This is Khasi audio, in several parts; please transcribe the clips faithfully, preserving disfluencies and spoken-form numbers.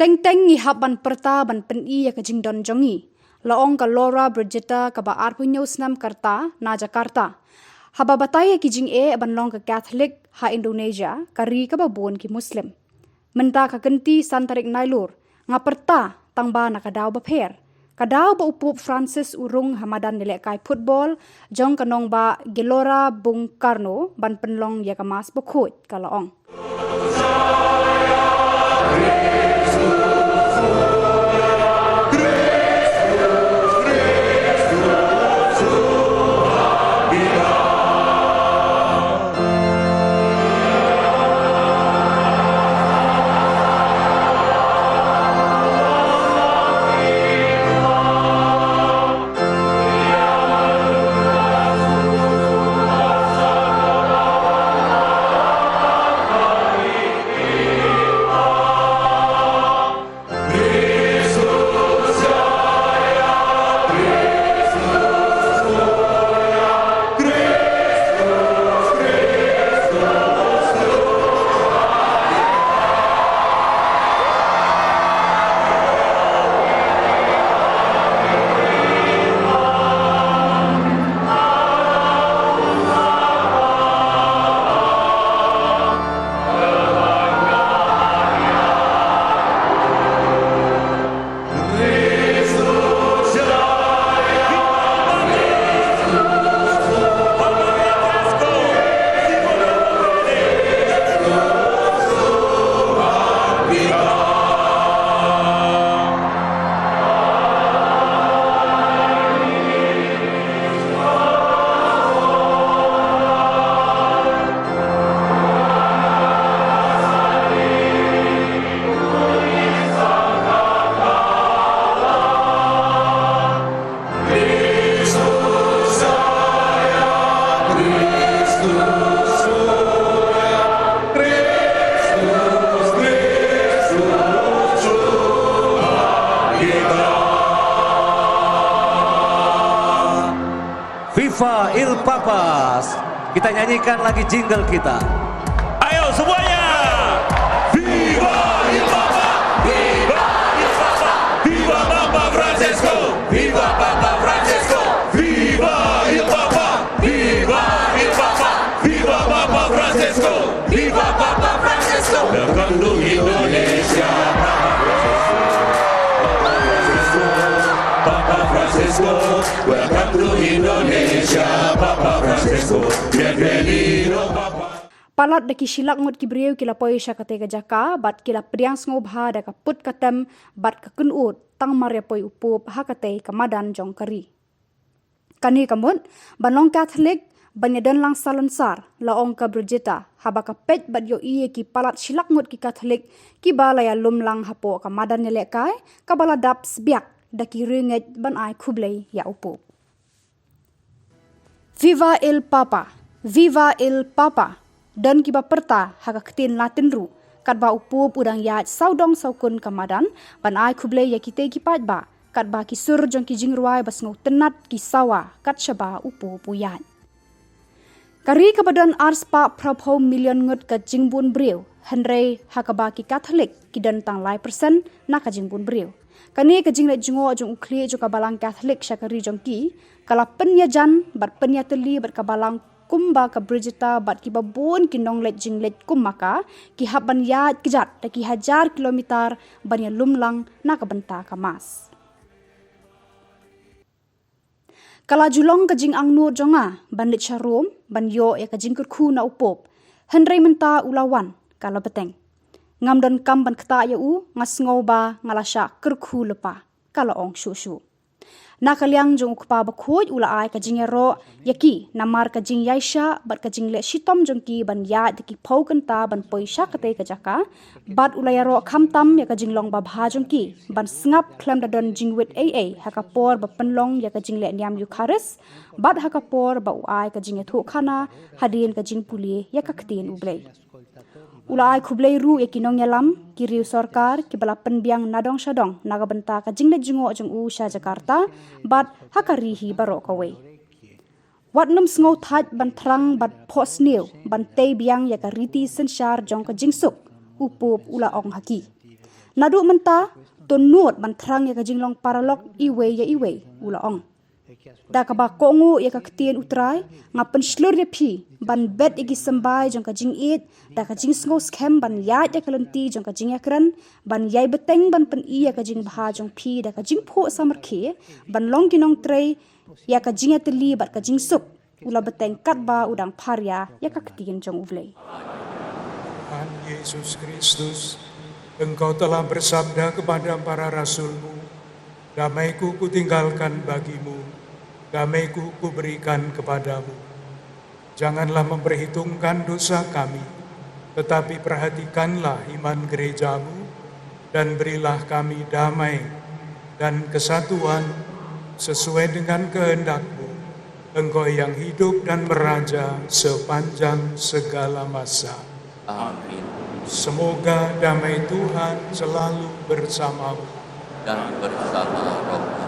Teng teng ngi hap ban pyrta ban pyni ïa ka jingdon jong ngi, la ong ka Laura Brigitta kaba arphew hynñiew snem ka rta na Jakarta, haba batai ïa ki jingeh ban long ka Katholik ha Indonesia, ka ri kaba bun ki Muslim. Mynta ka kynti san tarik Nailur, nga pyrta tang ba na ka daw bapher, ka daw ba u Pope Francis u rung ha madan ïalehkai football jong ka nongbah Gelora Bung Karno ban pynlong ïa ka Mass bakhuid, ka la ong. Viva il Papa. Kita nyanyikan lagi jingle kita. Ayo semuanya. Viva il Papa. Viva il Papa. Viva Papa Francesco. Viva Papa Francesco. Viva il Papa. Viva il Papa. Viva Papa Francesco. Viva Papa Francesco. Welcome to Indonesia. Papa Francesco. Welcome to Indonesia. Papa Francesco. Bienvenido, Papa. Palat da ki shilak ngut ki briew ki la poi sha katei ka jaka bad ki la pdiang sngewbha da ka put ka tem bad ka kynnoh tang mar ïa poi u Pope ha katei ka madan jong ka ri. Kane ka mut ban long Katholik ban ïa don lang salonsar, la ong ka Brigitta, haba ka peit bad ïohi ïa ki palat shilak ngut ki Katholik kiba la ïalum lang hapoh ka madan ïalehkai kaba la dap sbiak da ki riewngeit ban ai khublei ïa u Pope. Viva il Papa, viva il Papa. Don kiba pyrta ha ka ktien Latin ruh, katba u Pope u dang ïaid sawdong sawkun ka madan ban ai khublei ïa kitei ki paidbah, katba ki sur jong ki jingrwai ba sngewtynnat ki sawa kat shaba u Pope u ïaid. Ka ri kaba don arspah phraphew million ngut ka jingbun briew, hynrei ha kaba ki Katholik ki don tang lai percent na ka jingbun briew. Kane ka jingleit jngoh jong u khlieh jong ka Balang Katholik sha ka ri jong ki ka la pynïajan bad pynïatylli bad ka Balang, kumba ka Brigitta bad kiba bun ki nongleit jingleit kum ma ka, ki hap ban ïaid kjat da ki hajar kilometer ban ïalum lang na ka bynta ka Mass. Ka la ju long ka jingangnud jong nga ban leit sha Rome ban ïoh ïa ka jingkyrkhu na u Pope. Hynrei mynta u la wan, ka la bteng. Ngam don kam ban ktah ïa u, nga sngew ba nga la shah kyrkhu lypa, ka la ong shuh shuh. Na ka liang jong u Kpa Bakhuid u la ai ka jingïaroh ïa ki namar ka jingïaishah bad ka jingleh shitom jong ki ban ïaid da ki phew kynta ban poi sha katei ka jaka, bad u la ïaroh khamtam ïa ka jinglong babha jong ki ban sngap khlem da don jingwit ei ei ha ka por ba pynlong ïa ka jingleh niam Ïukharist bad ha ka por ba u ai ka jingïathuhkhana hadien ka jingpule ïa ka Ktien U Blei. U la ai khublei ruh ïa ki nongïalam, ki riew sorkar kiba la pynbiang nadong shadong na ka bynta ka jingleit jngoh jong u sha Jakarta bad ha ka ri hi baroh kawei. Wat nym sngew thait ban thrang bad phohsniew ban tei biang ïa ka riti synshar jong ka jingsuk, u Pope u la ong ha ki. Naduh mynta, to nud ban thrang ïa ka jinglong paralok iwei ïa iwei, u la ong. Da kaba kohnguh ïa ka ktien U Trai, nga pynshlur ïa phi ban bet ïa ki symbai jong ka jingïeit da ka jingsngewskhem, ban ïaid ïa ka lynti jong ka jingïakren, ban ïai bteng ban pyni ïa ka jingbha jong phi da ka jingphuh samrkhie, ban long ki nongtrei ïa ka jingïatylli bad ka jingsuk. U la bteng katba u dang pharia ïa ka ktien jong U Blei. Tuhan Yesus Kristus, Engkau telah bersabda kepada para rasul-Mu, "Damai-Ku kutinggalkan bagimu, damai-Ku kuberikan kepadamu." Janganlah memperhitungkan dosa kami, tetapi perhatikanlah iman gereja-Mu, dan berilah kami damai dan kesatuan sesuai dengan kehendak-Mu, Engkau yang hidup dan meraja sepanjang segala masa. Amin. Semoga damai Tuhan selalu bersamamu. Dan bersama rohmu.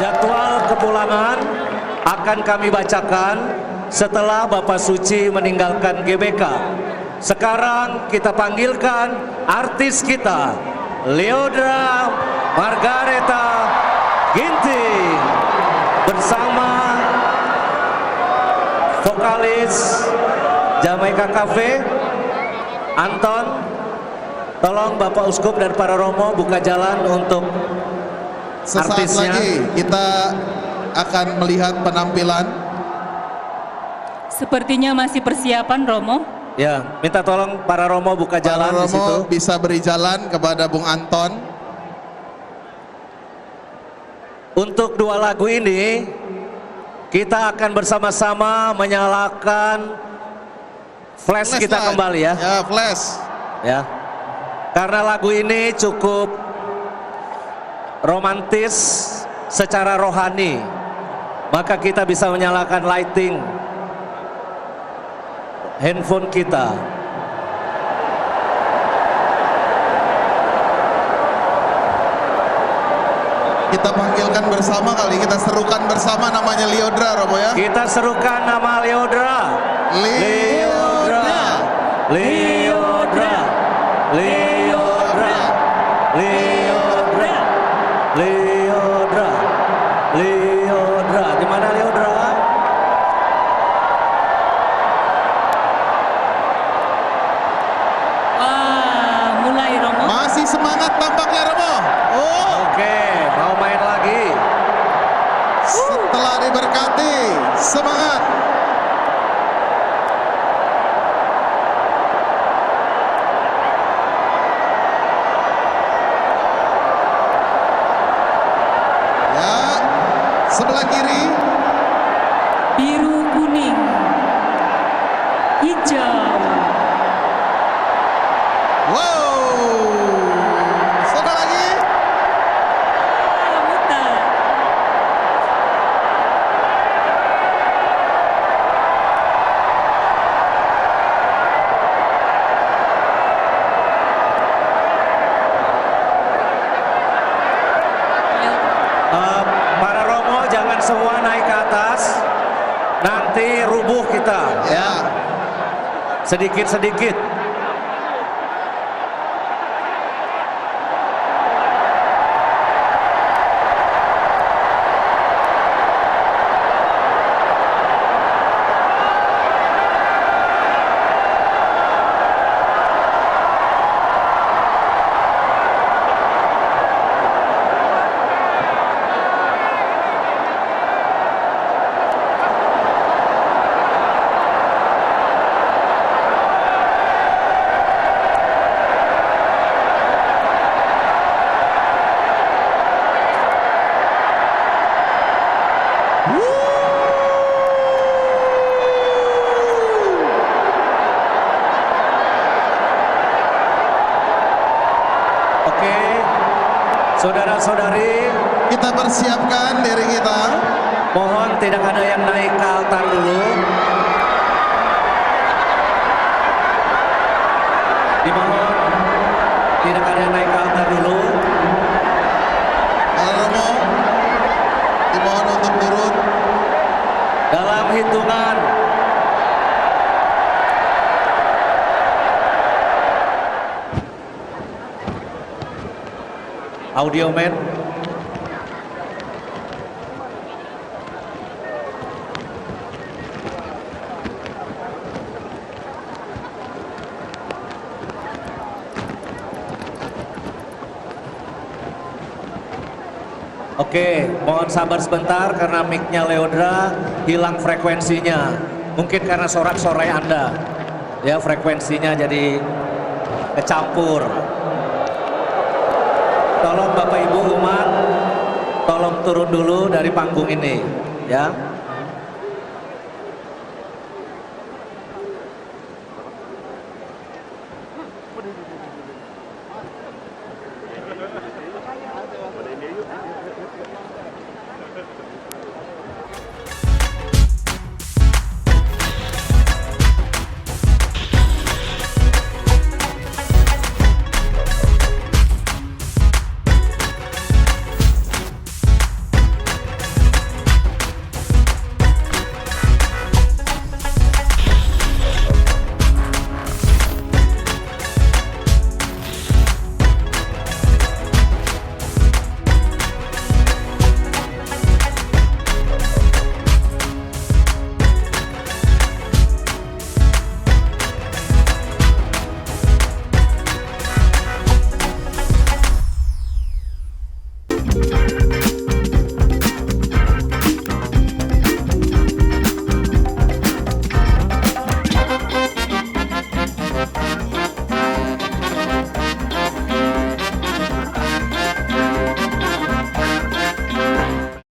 Jadwal kepulangan akan kami bacakan setelah Bapa Suci meninggalkan G B K. Sekarang kita panggilkan artis kita, Leodra Margareta Ginting, bersama vokalis Jamaica Cafe, Anton. Tolong Bapak Uskup dan para romo buka jalan untuk Sesaat artisnya. Lagi kita akan melihat penampilan. Sepertinya masih persiapan, Romo. Ya, minta tolong para romo buka jalan di situ. Para romo bisa beri jalan kepada Bung Anton. Untuk dua lagu ini, kita akan bersama-sama menyalakan flash. Flash kita live. Kembali ya. Ya, flash. Ya. Karena lagu ini cukup romantis secara rohani, maka kita bisa menyalakan lighting handphone kita. Kita panggilkan bersama kali, kita serukan bersama namanya Leodra, Romo ya. Kita serukan nama Leodra. Leodra. Leodra. Leodra. Leodra. Leodra. Leodra. Di mana Leodra? Wah, mulai, Romo. Masih semangat tampaknya, Romo. Oh. Oke, mau main lagi. Setelah diberkati, semangat. Semua naik ke atas, nanti rubuh kita. Ya. Sedikit-sedikit. Oke, saudara-saudari, kita persiapkan diri kita. Mohon tidak ada yang naik ke altar dulu. Dimohon tidak ada yang naik ke altar dulu. Para romo, dimohon untuk turun. Dalam hitungan. Audio man. Oke, mohon sabar sebentar karena mic-nya Leodra hilang frekuensinya. Mungkin karena sorak-sorai Anda. Ya, frekuensinya jadi kecampur. Tolong Bapak Ibu umat, tolong turun dulu dari panggung ini, ya.